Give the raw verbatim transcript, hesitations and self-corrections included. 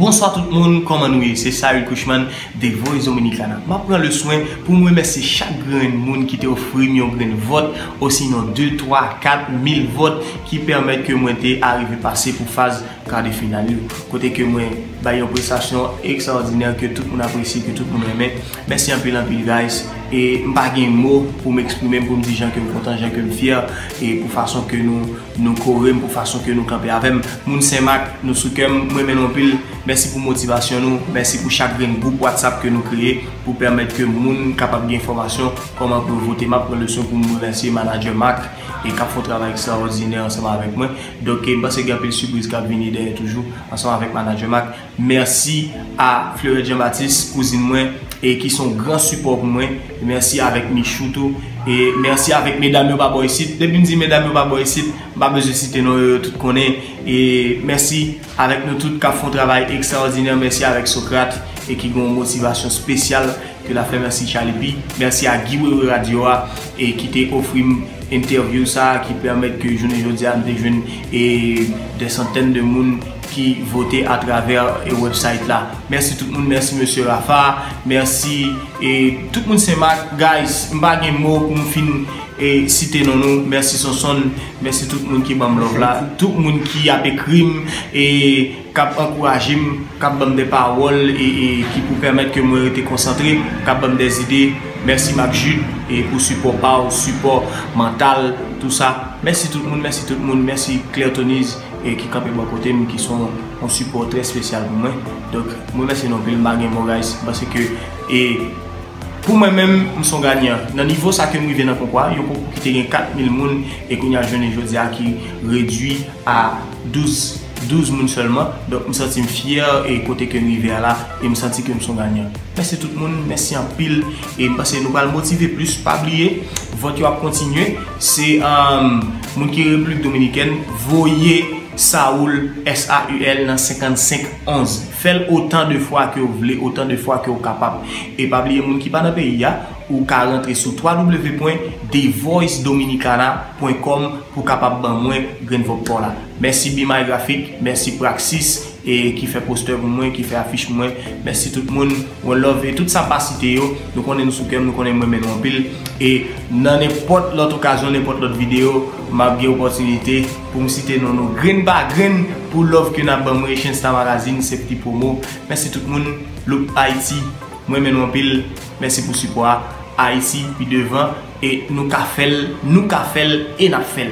Bonswa tout moun, kòman nou ye? Se Saül Cushman, The Voice Dominicana. M ap pran le swen pou m remèsye chak grenn moun ki te ofri m yon grenn vòt, osinon de, twa, kat, mil vòt ki pèmèt ke mwen te arive pase pou faz ka de final yo. Kote ke mwen bay yon prestasyon ekstraòdinè ke tout moun apresye, ke tout moun renmen. Mèsi anpil, anpil, guys. E m pa gen mo pou m eksprime m, pou m di jan ke m kontan, jan ke m fyè, e pou fason ke nou, nou kore m, pou fason ke nou kanpe avè m. Moun Senmak, nou sou kè m, m renmen nou anpil. Mèsi pou motivasyon nou, mèsi pou chak grenn gwoup WhatsApp ke nou kreye pou pèmèt ke moun kapab gen enfòmasyon kòman pou yo vote. M ap pran leson pou m remèsye manadjè Marc e k ap fè yon travay ekstraòdinè ansanm avèk mwen. Donk, e m panse gen anpil sipriz k ap vini dèyè toujou ansanm avèk manadjè Marc. Mèsi a Fleurette Jean Baptiste, kouzin mwen, e ki se yon gran sipò pou mwen. Mèsi avèk Michou tou. E mèsi avèk medam yo pa bò isit. Depi m di medam yo pa bò isit, m pa bezwen site non yo, yo tout konnen. E mèsi avèk nou tout k ap fè yon travay ekstraòdinè. Mèsi avèk Socrate, e ki gen yon motivasyon espesyal ke l ap fè. Mèsi Charlie P. Mèsi a Guy Wewe Radio a, e ki te ofri m entèvyou sa a, ki pèmèt ke jounen jodi a m te jwenn, e, dè santèn de moun ki vote atravè, e, website la. Mèsi tout moun, mèsi mesye Rafa, mèsi, e, tout moun Senmak, guys, m pa gen mo pou m fin, e, site non nou. Mèsi Sonson, mèsi tout moun ki ban m love la, tout moun ki ap ekri m, e, k ap ankouraje m, k ap ban m de pawòl, e, e ki pou pèmèt ke mwen rete konsantre, k ap ban m de zide. Mèsi Marc Jude, e pou sipò pa w, sipò mantal, tou sa. Mèsi tout moun, mèsi tout moun, mèsi Claire Toniz, e ki kanpe bò kote m, ki se yon, yon sipò trè espesyal pou mwen. Donk, mwen mèsi nou anpil, m pa gen mo, guys, paske, e, pou mwen menm, m se yon ganyan. Nan nivo sa ke m rive nan konkou a, yon konkou ki te gen kat mil moun, e kounye a jounen jodi a ki redui a douz, douz moun sèlman. Donk, m santi m fyè, e kote ke m rive a la, e m santi ke m se yon ganyan. Mèsi tout moun, mèsi anpil, e m panse nou pral motive plis. Pa bliye, vòt yo ap kontinye. Se, um, moun ki Repiblik Dominikèn, voye Saül, S A U L, nan senkannsenk onz. Fè l otan de fwa ke w vle, otan de fwa ke w kapab. E pa bliye, moun ki pa nan peyi a, ou ka rantre sou twa w w w pwen the voice dominicana pwen com pou kapab ban mwen grenn vòt pa w la. Mèsi Be My Graphic, mèsi Praxis, e ki fè postè pou mwen, ki fè afich pou mwen. Mèsi tout moun, one love, e tout sa m pa site yo, nou konnen nou sou kè m, nou konnen m renmen nou anpil. E nan nenpòt lòt okazyon, nenpòt lòt videyo, m ap gen opòtinite pou m site non nou grenn pa grenn pou love ke n ap ban mwen. Echange Star Magazine, se ti pwomo. Mèsi tout moun, Look Haiti, mwen renmen nou anpil. Mèsi pou sipò a. Ayiti pi devan, e nou ka fè l, nou ka fè l, e n ap fè l.